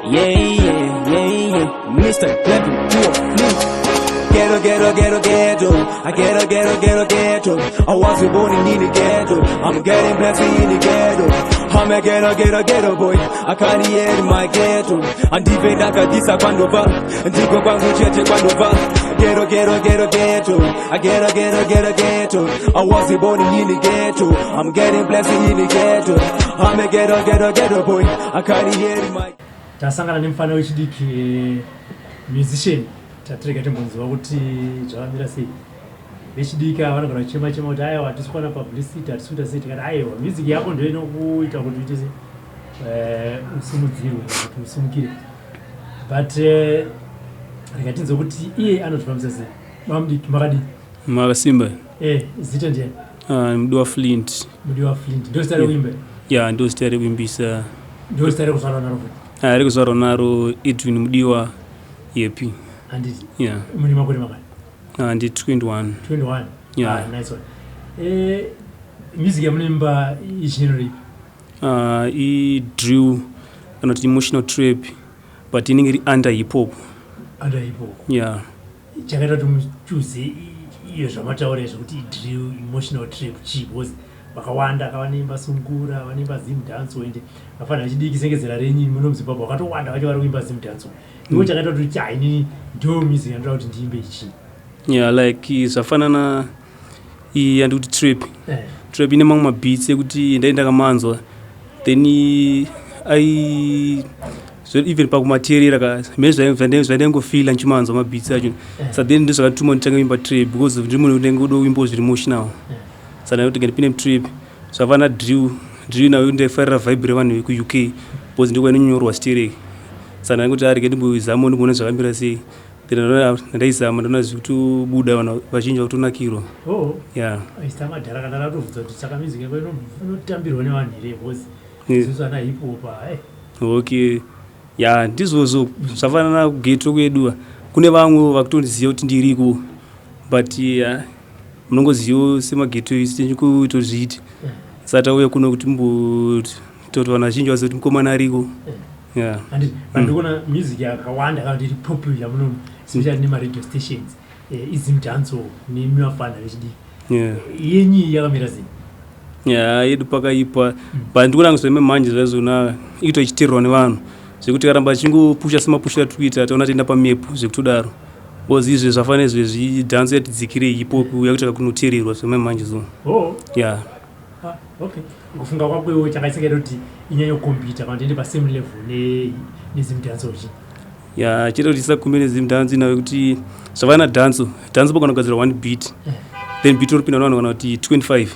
Yeah, Mr. Clever, you a flea. Ghetto, ghetto, ghetto, ghetto. I ghetto, ghetto, ghetto, ghetto. I wasn't born in the ghetto. I'm getting blessed in the ghetto. I'm a ghetto, ghetto, ghetto boy. I can't hear in my ghetto. Andive ndakadisa kwandobva, ndiko kwangu chete kwandobva. Ghetto, ghetto, ghetto, ghetto. I ghetto, ghetto, ghetto, ghetto. I wasn't born in the ghetto. I'm getting blessed in the ghetto. I'm a ghetto, ghetto, ghetto boy. I can't hear in my Tasangana nemufana wechidiki, musician. Tatirega timbonzwa kuti zvakamira sei. Vechidiki ava vanogona kuchema chema kuti aiwa, hatisi kuwana publicity, hatisi kuita sei. Tikati aiwa, music yako ndo inokuita kuti uite sei, usimudzirwe, kuti usumukire. But rega tinzwe kuti iye anozvifambisa sei. Vamudiki, makadii? Makasimba. Zita ndiani? Mudiwa Flint. Mudiwa Flint, ndo zita rekuimba? Ya, ndo zita rekuimbisa. Ndo zita rekuzvarwa naro futi? Rekuzvarwa naro, Edwin Mudiwa Yepi. Handiti? Ya. Mune makore makani? Ndi 21. 21? Yeah. Ah, nice one. Music yamunoimba igenre ipi? Idrill kana kuti emotional trap, but inenge iri under hip hop. Under hip hop? Yeah. Chakaita kuti muchuze iyo zvamataura izvo kuti idrill, emotional trap chii? Because vakawanda vanoimba sungura, vanoimba Zim dancehall, ende vafana vechidiki sengezera renyu muno muZimbabwe vakatowanda vacho vari kuimba Zim dancehall. Iwo chakaita kuti uti, "Inini ndo music yandoda kuti ndiimbe ichii"? Yeah, like zvafanana iyi yandikuti trap. Trap ine mamwe mabeats ekuti ndai ndakamanzwa, then ai even pakumateerera ka mene zvandaingofeela nchimanzwa mabeats acho. Sa then ndo zvakatuma nditanga kuimba trap, because ndiri munhu ndenge kuda kuimbawo zviri emotional. Saka ndakuti ngandipinde mutrap. Zvafana drill, drill nayo ndaifarira vibe revanhu vekuUK because ndiko inonyorwa stereki. Saka ndakuti arege ndimbozama, ndimboona zvakamira sei. Then ndaizama, ndaona zvikutobuda, vanhu vazhinji vakutonakirwa. Oh. Yeah. Aisita madhara kana ratobvunza kuti saka music yako inotambirwa nevanhu here, because isusu ana hip hop. Okay, ya, ndizvozvo. Zvafanana kughetto kwedu, kune vamwe vakutondiziva kuti ndiriko, but yeah, munongozivawo semaghetto isi tichikutozviiti. Saka tauya kuno kuti mbototi vanhu vazhinji vazive kuti mukomana ariko, yeah. Handiti vandikuona music yakawanda kana kuti iri popular munomu, especially nemaradio stations, iZim dancehall nemivafana vechidiki. Yenyi yakamira sei? Ya, yedu pakaipa, but ndikuona zveme manje zvazvona ito ichiteerwa nevanhu zvekuti karamba achingopusha semapushira tiri kuita, taona tienda pamap zvekutodaro, because izvi zvafanira izvezvi dance yatidzikirei, hip hop yakuita kunoteererwa zveme manje so. Oh. Yeah. Ah, okay, kufunga kwako iwe, chakaisakaita kuti inyanye kucompeta kana kuti ende pasame level neZim dancehall chi? Ya, chete kuti isakumbe neZim dance nayo, kuti zvafana dancehall, dancehall pagona kugadzira one beat, then beat ropinda nevanhu kana kuti 25.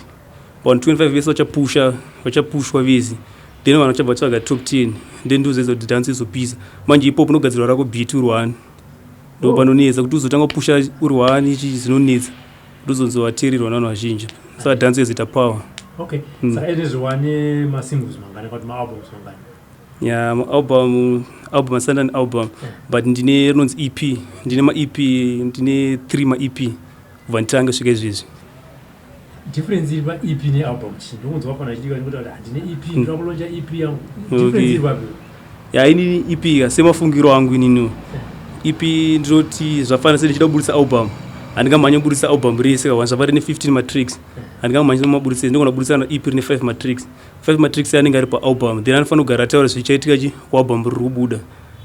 Vanhu 25 vese vachapusha, vachapushwa vese, then vanhu vachabva vatsvaga top 10, then ndozoedza kuti dance izopisa. Manje ipopo unogadzirwa rako beat uri one, ndo panonetsa kuti uzotanga kupusha uri one ichi, zinonetsa kuti uzonzi wateererwa nevanhu vazhinji. Saka dance yozoita power. Okay. Saka izvezvi wane masingles mangani kana kuti maalbums mangani? Ya, maalbum, album asanda album, but ndine rinonzi EP, ndine maEP, ndine 3 maEP kubva nditanga svika izvezvi. Difference iri paEP nealbum chii? Ndokunzwa vafana vechidiki vachingoti kuti handine EP, ndoda kulauncha EP yangu. Difference iri papi? Ya, inini EP ka, semafungiro angu inini, EP ndinoti zvafanira se ndichida kuburitsa album, handingamhanya kuburitsa album rese ka. Zvava rine 15 matracks, handingamhanyi maburitsa. Ndinogona kuburitsa kana EP rine 5 matracks. 5 matracks anenge ari paalbum, then anofanira kugara ataura zvichaitika chi kualbum riri kubuda,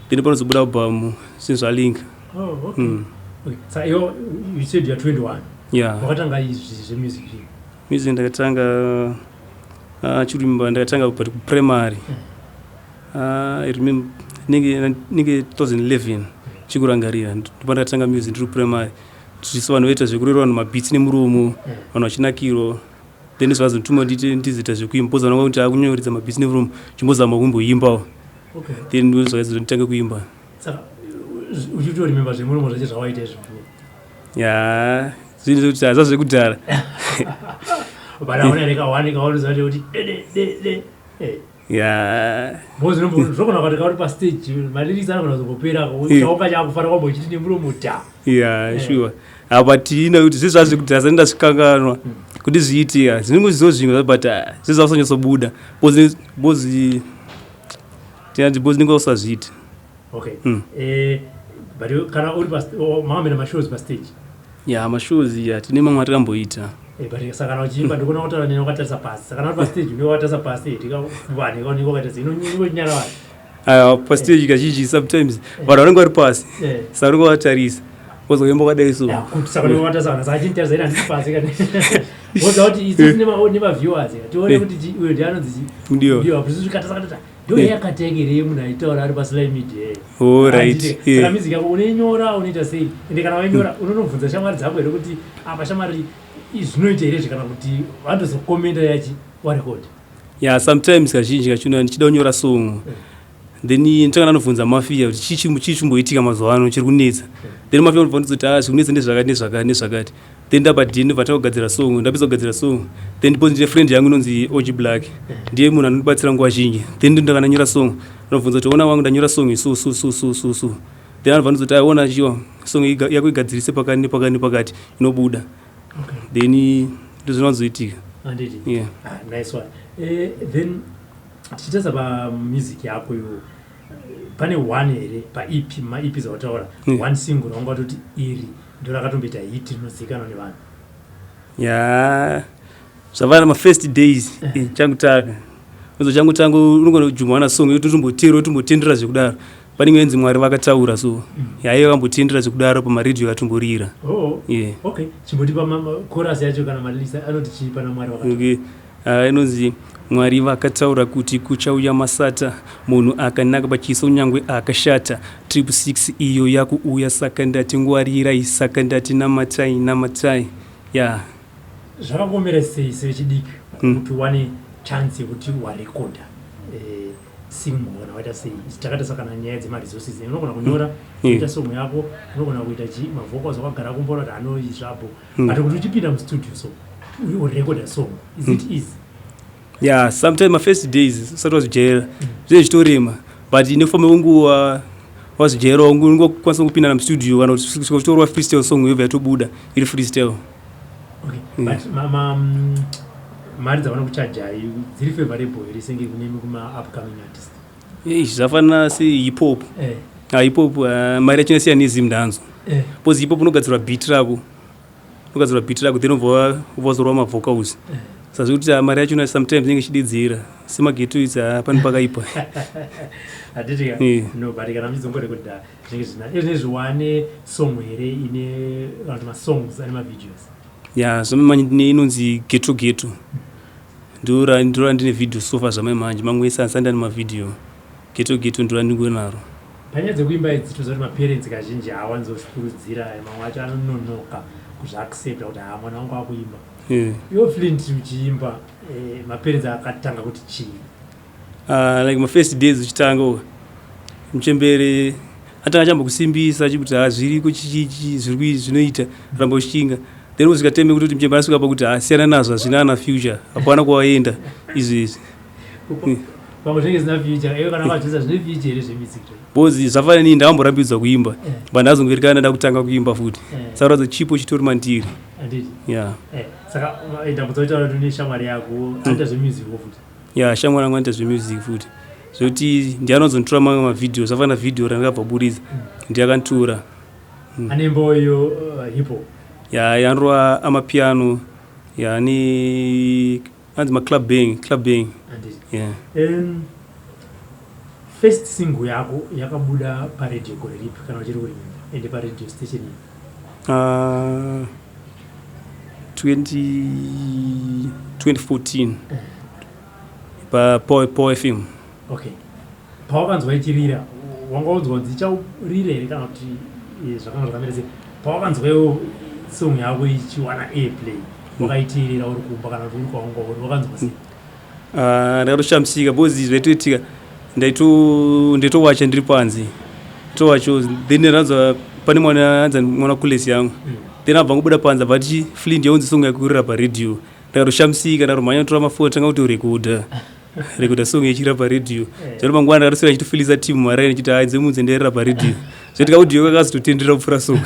then panozobuda album zvinhu zvalinka. Oh, okay. Okay. Saka iwo, you said you are 21? Yeah. Wakatanga izvi zvemusic zvii? Music ndakatanga chirimba ndakatanga but kuprimary. I remember nenge 2011, chikurangarira ndipo ndakatanga music ndiri kuprimary. Tichisi vanhu vaita zvekurera vanhu mabeats nemuromo, vanhu vachinakirwa. Then zvazondituma ndite ndizoita zvekuimba, because vanhu kuti akunyoredza mabeats nemuromo, chimbozama kumboimbawo. Then ndo zvakaizoti nditange kuimba. Saka uchitoremember zvemuromo zvacho zvawaita izvo? Ya, zvinhu zvekuti hazva zvekudhara. But aona rekawane kawaruziva kuti de de de de. Ya. Because zvogona kuti kauri pastage, malyrics anogona kuzombopera, chauka chakufanira kwamba uchiti nemuromo ta. Ya, sure, apa tina kuti zvezva zvekudhara sani ndazvikanganwa kuti zviitika zvinenge zvizo zvimwe, but zvezvasonyatsobuda because tinati because ndinge usazviita. Okay. But kana uri makamboenda mashows pastage? Ya, mashows ya, tine mamwe atikamboita. But saka kana uchiimba, ndikuona kutaura neni wakatarisa pasi. Saka kana uri pastage unenge wakatarisa pasi, vanhu vanenge wakaita sei? Inonyara vanhu. Aiwa, pastage kazhinji sometimes vanhu vanenge vari pasi, saka unenge wakatarisa, wozoimba wakadai so. Kuti saka unenge wakatarisa vanhu, saka chinitarisa ina handisi pasi kana woza kuti isu tine nemaviewers, tione kuti uyo ndiye anonzi chi. Ndiyo. Ndiyo apo isusu saka tata ndo yakatengere munhu aitaura ari paSly Media. All right. Saka music yako unoinyora, unoita sei? Ende kana wainyora, unonobvunza shamwari dzako here kuti apa shamwari zvinoita here kana kuti vandozokomenda yachi warekodha? Ya, sometimes kazhinji kachona ndichida kunyora song, then ndotanga ndanobvunza mafia kuti chii chimboitika mazuva ano chiri kunetsa. Then mafia anobva ndizoti, "Ah, zviri kunetsa ndezvakati, nezvakati, nezvakati." Then ndabva ndobva takugadzira song. Ndapedza kugadzira song, then ndipo ndine friend yangu inonzi Og Black, ndiye munhu anondibatsira nguva zhinji. Then ndakana nyora song, anobvunza kuti, "Ona wangu, ndanyora song so so so so so so." Then anobva ndizoti, "Aiona chiwa song yako igadzirise pakati nepakati nepakati, inobuda." Then ndozvinowanzoitika. Handiti? Yeah. Ah, nice one. Then tichitarisa pamusic yako iwo, pane one here paEP, maEP dzawataura, one single raunga watoti iri ndo rakatomboita hit, rinozivikanwa nevanhu? Ya, zvavana mafirst days, changutanga uzo changutanga, unogona kujumwa song yototombotera, tombotendera zvekudaro. Pane imwe yenzi "Mwari Vakataura", so yaiva yakambotendera zvekudaro pamaredhiyo, akatomborira. Oh. Yeah. Okay, chimbotipa chorus yacho kana malisa anoti chii pana "Mwari Vakataura"? Okay. Inonzi "Mwari Vakataura kuti kuchauya masata, munhu akanaka pachiso nyangwe akashata. 666 iyo yakuuya, saka ndati ngwarirai, saka ndati namatai, namatai." Ya. Zvakakuomera sei sevechidiki kuti uwane chance yekuti warekodha single kana waita sei? Takatarisa kana nyaya dzemaresources, unogona kunyora, kuita song yako, unogona kuita chi mavocals, wakagara kumbona kuti anoizvapo, but kuti uchipinda mustudio so urekodha song, is it easy? Yeah, sometimes mafirst days usati wazvijaira zvinenge zvichitorema, but nekufamba kwenguva wazvijairawo, ungokwanisa kupinda namustudio kana kuti kusvika uchitorwa freestyle, song yobva yatobuda iri freestyle. Okay, but mari dzavanokuchajai dziri favorable here senge kunemi kuma-upcoming artist? Eish, zvafanana sehip hop. Ah, hip hop, mari yacho inosiyana neZimdancehall, because hip hop unogadzirwa beat rako, unogadzirwa beat rako, then ubva wazorwa mavocals. Saka zvekuti mari yacho sometimes inenge ichididzira semaghetto idzi, pane pakaipa. Handiti? Yeah. No, but kana muchizongorekodha zvinenge zvina izvinezvi, wane song here ine kana kuti masongs ane mavideos? Ya, zvamai ndine inonzi "Ghetto Ghetto", ndora ndine video so far. Zvamai manje mamwe ese asandi ane mavideo. "Ghetto Ghetto" ndora ndingo naro. Panyaya dzekuimba idzi, toziva kuti maparents kazhinji haawanzozvikurudzira, mamwe acho anononoka kuzviaccepta kuti ha, mwana wangu akuimba. Iwo Flint uchiimba, maparents akatanga kuti chii? Like mafirst days uchitanga uka, muchembere atanga achambokusimbisa achikuti, "Ha, zviriko, chichichi zviri zvinoita, ramba uchichinga." Then kusvika time yekuti muchembere asvika pakuti, "Ha, siyana nazvo, hazvina ana future, hapana kwawaenda izvi izvi." Pamwe zvinenge zvisina future, iwe kana wakazvisa zvine future here zvemusic? Because zvafanana nii, ndakamborambidzwa kuimba, but ndazongoerekana ndada kutanga kuimba futi. Saka ratidza chipo chitori mandiri. Handiti? Ya. Saka ndambudza kutaura kuti une shamwari yako anoita zvemusic futi. Ya, shamwari yangu anoita zvemusic futi, zvekuti ndiye anozonditora mamwe mavideo. Zvafanana video randakabva buritsa, ndiye akanditora. Anembo iyo, hip hop? Ya, yanorova amapiano, ya, ne anzi maclub bang, club bang. Handiti? Yeah. First single yako yakabuda paredhiyo gore ripi, kana uchiri kuremember, ende paradio station iyi? 20 2014 pa Power FM. Okay, pawakanzwa ichirira, wanga unzwa kunzi icharira here, kana kuti zvakanga zvakamira sei pawakanzwa iwo song yako ichiwana airplay? Wakaiteerera uri kumba kana kuti uri kwaunga uri, wakanzwa sei? Ndakatoshamisika because zvaitoitika ndaitowacha ndiri panze, towacho, then ndanzwa pane mwana anzi mwana kulesi yangu, then abva ngobuda panze, abva ati, "Flint, yaunzi song yakurira paredhiyo." Ndakatoshamisika, ndatomhanya kutora mafoni, tanga kutorekodha, rekodha song ichirira paredhiyo. Zvino mangwana ndakatoswera ndichitofilisa timu maraini ndichiti, "Hai, dzemunze ndairira paredhiyo." Zvoti kaaudio kakazototendera kupfuura song.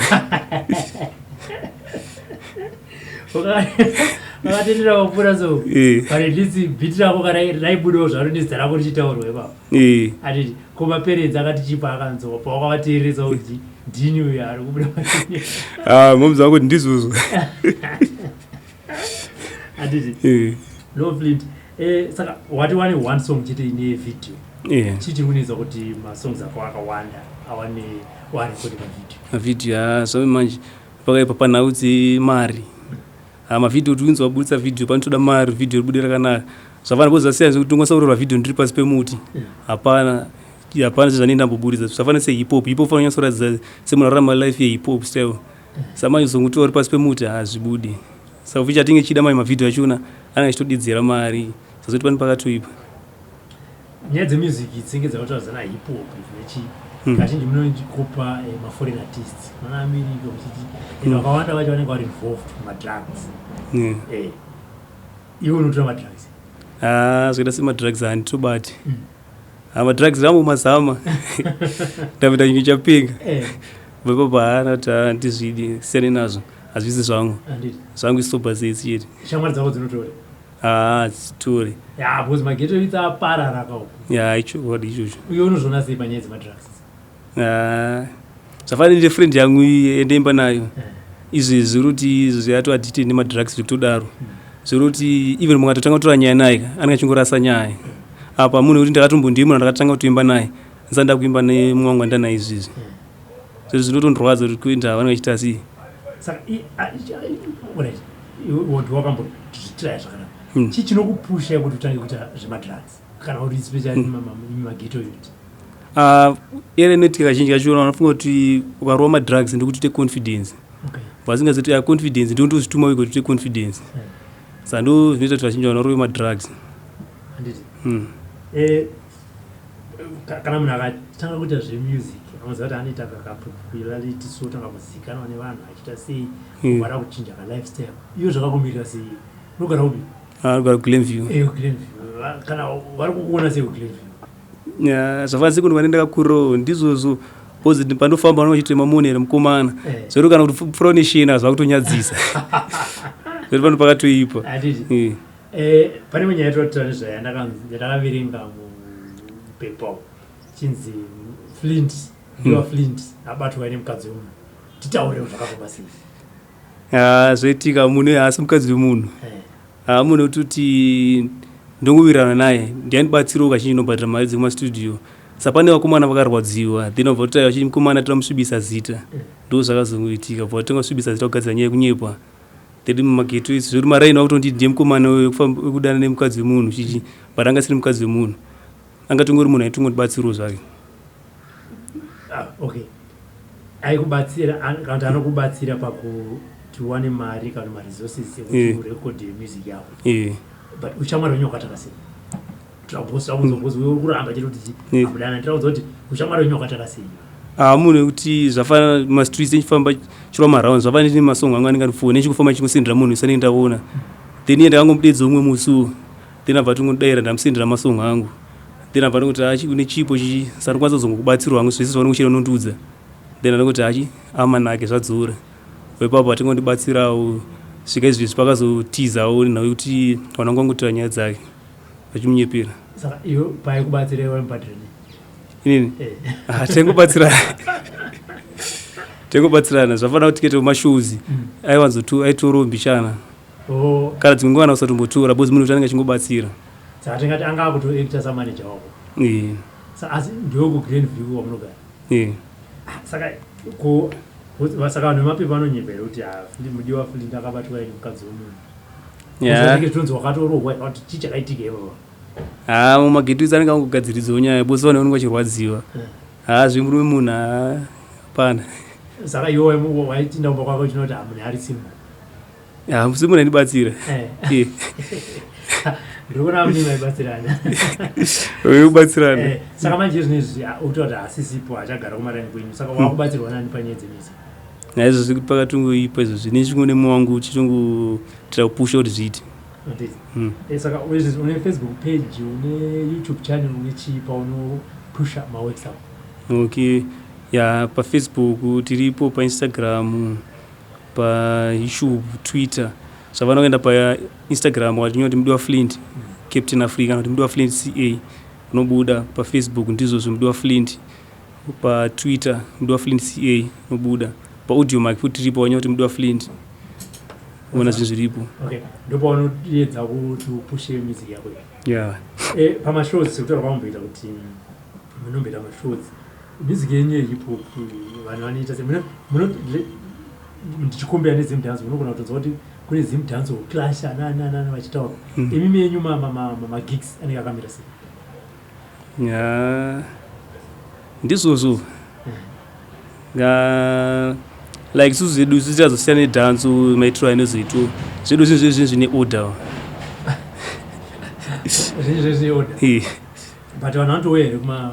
Vakatendera kupfuura song? Eh. But at least beat rako kana raibudawo zvaro nezita rako richitaurwa ipapo. Eh. Atiti Ko maparents akati chipa akanzwa pawakavateeresa kuti ndini uyo ari kubuda? Ah, momzi vangu kuti ndizvozvo. Handiti? No, Flint, saka wati wane one song chete ine video? Chii chiri kunetsa kuti masongs ako akawanda awane warekodi pavideo? Mavhidhiyo, ha, zvave manje pakaipa panhau dzemari. Ha, mavhidhiyo, kuti unzi wabudisa vhidhiyo, panotoda mari, vhidhiyo ribude rakanaka. Zvafana because zvasiyana zvekuti ndokwanisa kurora vhidhiyo ndiri pasi pemuti. Hapana, hapana zvezvanei ndamboburitsa. Zvafana sehip hop, hip hop fanonyatsoratidza semunhu ararama life yehip hop style. Samanje uzongotiwa uri pasi pemuti, hazvibudi. Saka futi chatinge chichida manje, mavhidhiyo achona anenge achitodidzira mari, sazoti pane pakatoipa. Nyaya dzemusic dzinenge dzakataura hip hop nechi kazhinji munokopa maforeign artists vana America muchiti, and vakawanda vacho vanenge vari involved mumadrugs. Iwe unotora madrugs? Ah, zvakaita semadrugs handitobati. Ha, madrugs rambo mazama, ndapinda chinhu chapenga. Bva haana kuti handizvidi, siyane nazvo, hazvisi zvangu. Handiti? Zvangu isober sesi chete. Shamwari dzako dzinotora? Haa, dzitori. Ya, because maghetto youth aparara kauku. Ya, ichokwadi ichocho. Uye unozviona sei panyaya dzemadrugs? Ah, zvafanira ndine friend yangu yandaimba nayo. Izvezvi zviri kuti izvo yato addicted nemadrugs zvekutodaro, zviri kuti even mukatotanga kutora nyaya naye ka, anenge achingorasa nyaya. Apa munhu wekuti ndakatombo, ndiye munhu andakatanga kutoimba naye, ndisati ndakuimba nemumwe wangu andanaye izvezvi. Zvo zvinotondorwadza kuti kuenda vanenge vachiita sei. Saka alright, iwe ndiwe wakambozvitraya zvakanaka. Chii chinokupusha kuti utange kuita zvemadrugs, kana kuti especially maghetto youth? Ah, ere inoitika kazhinji kacho, vanofunga kuti ukarova madrugs ndikuti uite confidence. Vasingazoti ya confidence ndikutozvituma wega kuti uite confidence. Saka ndo zvinoita kuti vazhinji vanorove madrugs. Handiti? Kana munhu akatanga kuita zvemusic, anoziva kuti anoita kakapopularity, so tanga kuzikanwa nevanhu, achiita sei, vada kuchinja kalifestyle. Iyo zvakakumirira sei? Unogara kupi? Ah, unogara kuGlenview. Glenview. Kana vari kukuona sei kuGlenview? Ya, zvafana sekuti vane ndakakurirawo ndizvozvo, because pandofamba vanenge vachitema monere mukomana. Zvero kana kuti pfura neshena zvakutonyadzisa, zvero pano pakatoipa. Handiti? Pane imwe nyaya yatotaura nezvayo yandakaverenga mupepa chinzi Flint ndiwa Flint abatwa nemukadzi wemunhu. Titaurire zvakafamba sei? Ah, zvoitika, munhu haasi mukadzi wemunhu. Ah, munhu wekutoti ndongowirirana naye, ndianibatsirawo kazhinji, ndobhadhara mari dzekumastudio. Saka pane vakomana vakarwadziwa, then vabva kuti vachiti mukomana tiramusvibisa zita. Ndo zvakazongoitika, bva vatanga kusvibisa zita, kugadzira nyaya yekunyepa. Then mumaghetto isi zvekuti maraini vakutonditi ndiye mukomana wekudana nemukadzi wemunhu chichi, but anga asiri mukadzi wemunhu, angatongori munhu aitongondibatsirawo zvake. Ah, okay, aikubatsira kana kuti anokubatsira pakuti uwane mari kana maresources ekuti urekodhe music yako? But ushamwari wenyu wakatanga sei? Tirakuzobozi uri kuramba chete kuti amudana. Tirakuudza kuti ushamwari wenyu wakatanga sei? Ah, munhu wekuti zvafana mastreets echifamba chirwa marounds, zvafana ndine masong angu anenge andifoni echingofamba chingosendera munhu isanenge ndaona. Then iye ndakangomudedza umwe musi, then abva atongodaira, ndamusendera masong angu, then abva ndongoti achi une chipo chichi, saka ndokwanisa kuzongokubatsirawo hangu zvese zvaunenge uchida, unondiudza. Then andongoti achi amanake zvadzora ipapo, atingondibatsirawo svika izvezvi. Pakazotizawo nenhau yekuti vanhu vangu vangotora nyaya dzake vachimunyepera. Saka iwe paikubatsira, iwe waimubhadhira nei? Inini? Ah, taingobatsirana, taingobatsirana. Zvafanira kuti tikaita mashows, aiwanzotu aitorawo mbichana. Kana dzimwe nguva usatombotora, because munhu kuti anenge achingobatsira. Saka tingati anga akutoacta samanager wako? Eh. Asi ndiwe kuGlenview wamunogara? Eh. Ah, saka ko saka vanhu vemapepa vanonyepa here kuti, ah, Mudiwa Flint akabatwa ine mukadzi wemunhu? Zvinonzi wakatorohwa, kuti chii chakaitika ipapo? Ha, mumaghetto isi anenge angogadziridzawo nyaya, because vanhu vanenge vachirwadziwa. Ha, zvemurume munhu, ha, hapana. Saka iwe waitinda kumba kwako uchinoti, ah, munhu ari single? Ha, musi munhu andibatsira. Ndikuona mune maibatsirana. Kubatsirana. Saka manje zvinezvi utaura kuti hasisipo, achagara kumaraini kwenyu, saka wakubatsirwa nani panyaya dzemusic? Naizvozvi kuti pakatongoipa izvozvi nechingo nemwe wangu chichongotira kupusha kuti zviite. Handiti? Saka une Facebook page, une YouTube channel, une chii paunopusha maworks ako? Okay, ya, paFacebook tiripo, paInstagram, paYouTube, Twitter. Zvavana kuenda paInstagram watinyora kuti Mudiwa Flint Captain Africa, kana kuti Mudiwa Flint ca, Unobuda paFacebook, ndizvozvo, Mudiwa Flint. PaTwitter, Mudiwa Flint ca, unobuda. PaAudiomack futi tiripo, wanya kuti Mudiwa Flint, uona zvinhu zviripo. Okay, ndopaunoedza kuti upushe music yako iyi? Yeah. Pamashows, sekutaura kwamboita kuti munomboita mashows, music yenyu yehip hop vanhu vanoita se ndichikombera neZimdance, munogona kutonzwa kuti kune Zimdance clash, ananana vachitaura. Imi menyu magigs anenge akamira sei? Ya, ndizvozvo nga like isusu zvedu zvichazosiyana nedancehall maitiro ainozoitwa. Zvedu zvinhu zvezvinhu zvine order. Zvinhu zvezvine order? Eh. But vanhu vanotouya here kuma?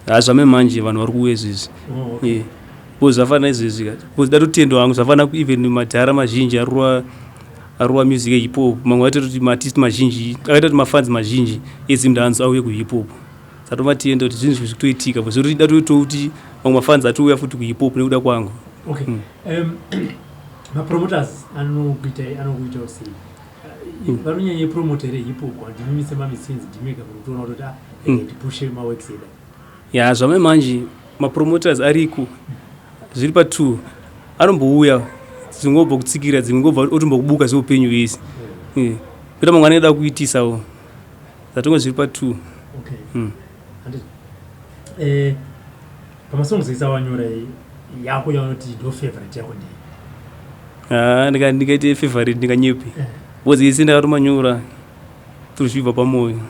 Ha, zvame manje vanhu vari kuuya izvezvi. Oh, okay. Yeah. Because zvafanana izvezvi ka, because datotendwa hangu, zvafanana even madhara mazhinji arova music yehip hop, mamwe aita kuti maartist mazhinji akaita kuti mafans mazhinji eZimdance auye kuhip hop. Satomatenda kuti zvinhu zviri kutoitika, zvoti datoitawo kuti mamwe mafans atouya futi kuhip hop nekuda kwangu. Okay. Mapromoters anokuita, anokuitawo sei? Vanonyanya promoter hip hop, handimimi semamusicians ndimega muri kutoona kuti ah, ndipushe maworks eda? Ya, zvamai manje mapromoters ariko, zviri pa2, anombouya, dzingobva kutsikira, dzimwe ngobva otombokubuka zveupenyu hwese. Kuita mamwe anenge da kuitisawo, zatonge zviri pa2. Okay. Handiti pamasongs ese awanyora, yako yaunoti ndo favorite yako ndei? Ah, ndingaite favorite, ndinganyepi, because ese ndakatomanyora tozvibva pamwoyo.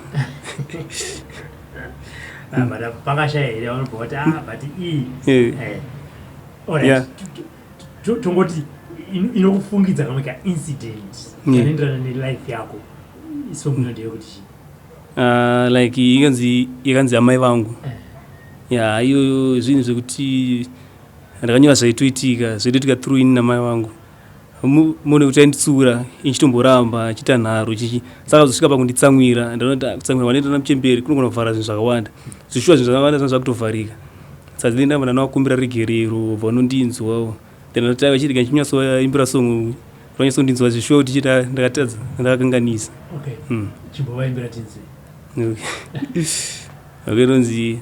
Ah, but pakashaya here vanobva kuti ah, but iyi? Alright. Tongoti inokufungidza kamwe kaincident kanoenderana nelife yako, song ino ndeyekuti chii? Ah, like ikanzi Amai Vangu. Ya, iyoyo zvinhu zvekuti ndakanyora zvaitoitika, zvaitoitika through ini namai vangu. Mune kuti ainditsura, ichitomboramba achiita nharo chichi, saka zosvika pakunditsamwira. Ndinoona kuti kutsamwira kwanoita namuchemberi kunogona kuvhara zvinhu zvakawanda zvishuwa, zvinhu zvakawanda zvinhu zvakutovharika. Saka dzine ndamba ndanovakumbira regerero, vanondinzwawo. Then ndoti aiwa, chirega ndichinyatsoimbira song, vanyatsondinzwa zvishuwa kuti chita ndakatadza, ndakakanganisa. Okay. Chimbovaimbira tinzwe. Okay, inonzi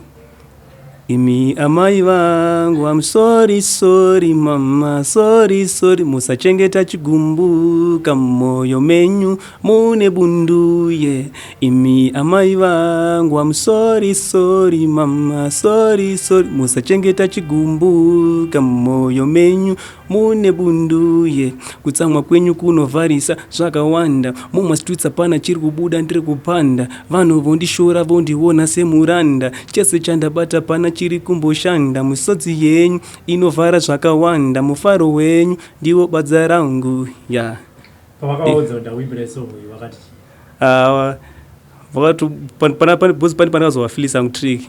Imi Amai Vangu. I'm sorry, sorry mama, sorry, sorry. Musachengeta chigumbu kamoyo menyu mune bundu ye. Imi amai vangu, I'm sorry, sorry mama, sorry, sorry. Musachengeta chigumbu kamoyo menyu mune bundu ye. Kutsamwa kwenyu kunovharisa zvakawanda mumastreets, hapana chiri kubuda, ndiri kupanda. Vanhu vondishora, vondiona semuranda, chese chandabata pana chiri kumboshanda. Misodzi yenyu inovhara zvakawanda, mufaro wenyu ndiwo badza rangu ya yeah. Pavakaudza kuti ndakuimbira song iyi, vakati chii? Ah, because pane pandakazovafilisa hangu track,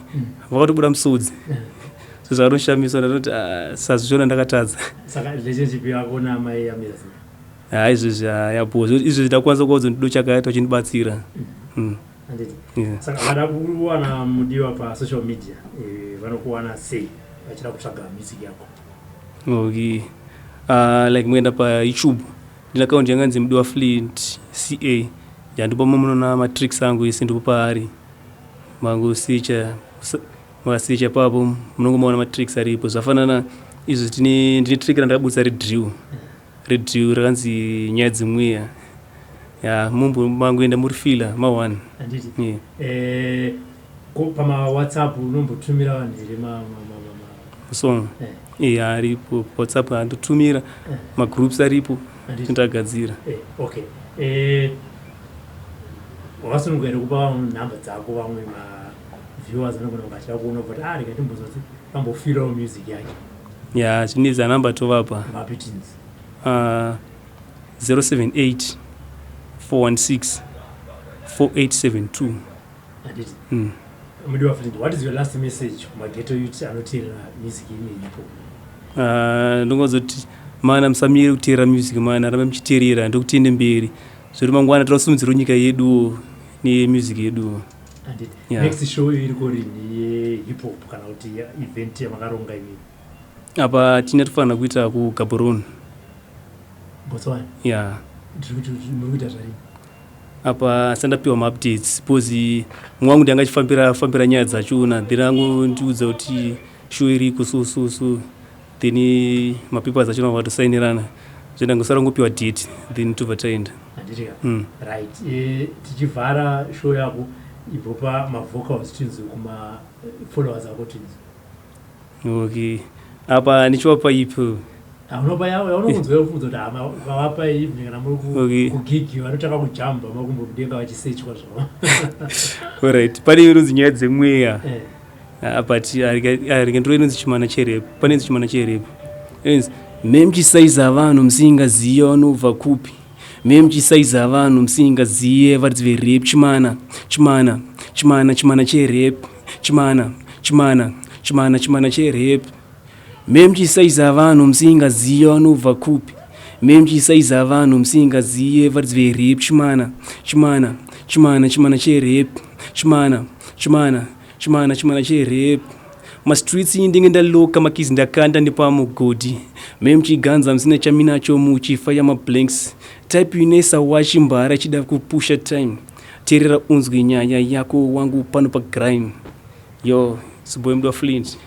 vakatobuda musodzi, so zvakatoshamisa. Ndatoti ah, sazviona ndakatadza. Saka relationship yako naamai yamira sei? Ha, izvezvi yapo, izvezvi ndakwanisa kuvaudza kuti ndo chakaita uchindibatsira. Handiti? Yeah. Saka vada kuwana Mudiwa pasocial media, vanokuwana sei vachida kutsvaga music yako? Okay, like muenda paYouTube, ndine account yanganzi Mudiwa Flint ca, yandipo munoona matracks angu ese, ndipo paari. Mangosearcha, mukasearcha papo munongomaona matracks aripo. Zvafanana izvo tine, ndine track randakabudisa redrill, redrill rakanzi Nyaya Dzemweya. Ya, mumbo mangoenda murifila ma1. Handiti? Yeah. Ko pamaWhatsApp unombotumira vanhu here song? Iya, aripo WhatsApp, andotumira, magroups aripo. Handiti? Tindagadzira. Okay, wakasununguka here kupa vamwe nhamba dzako? Vamwe maviewers anogona kunge achida kuona kuti ah, rega timbonzwa kuti vambofirawo music yake. Ya, zvinezi namba tovapa. Mapitins. 078 416 4872. Handiti? Mm. Mudiwa Flint, what is your last message kumaghetto youth anoteerera music ine ipo? Ndongozoti mana musamire kuteerera music, mana rambe muchiteerera, ndokutiende mberi. Zviri mangwana tinosimudzirawo nyika yeduwo nemusic yeduwo. Handiti? Yeah. Next show iriko rini yehip hop, kana kuti event yamakaronga imini? Apa tine tofanira kuita kuGaborone. Botswana? Ya. Ndiri kuti muri kuita zvarini? Apa sandapiwa maupdates because mumwe wangu ndianga achifambira fambira nyaya dzachona, then angondiudza kuti show iriko, so so so, then mapapers achona vatosainirana, zvendangosara ngopiwa date, then tobva taenda. Handitika? Right, tichivhara show yako, ibvo pamavocals tinzwe kuma-followers ako, tinzwe. Okay, apa ndichivapa ipo. Unopa yaunongonzwa kufunza kuti hama ukavapa evening kana muri kugigi, vanotanga kujamba makumbo mudenga vachisechwa zvavo. Alright, pane inonzi Nyaya Dzemweya. Ah, but arike ndiro inonzi Chimana Cherep. Pane inonzi Chimana Cherep, inonzi memuchisaiza vanhu musingaziye vanobva kupi, memuchisaiza vanhu musingaziye varidzi verep, chimana chimana chimana chimana cherep, chimana chimana chimana chimana cherep, memuchisaiza vanhu musingaziye vanobva kupi, memuchisaiza vanhu musingaziye varidzi verep, chimana chimana chimana chimana cherep, chimana chimana chimana chimana cherep, mastreets ndinge ndaloka makizi ndakanda nepamugodhi, memuchiganza musina chaminacho, muchifaya mablanks, type inesa wachimbara ichida kupusha time, teerera unzwe nyaya yako wangu pano pagrime. Yo, siboy Mdwa Flint.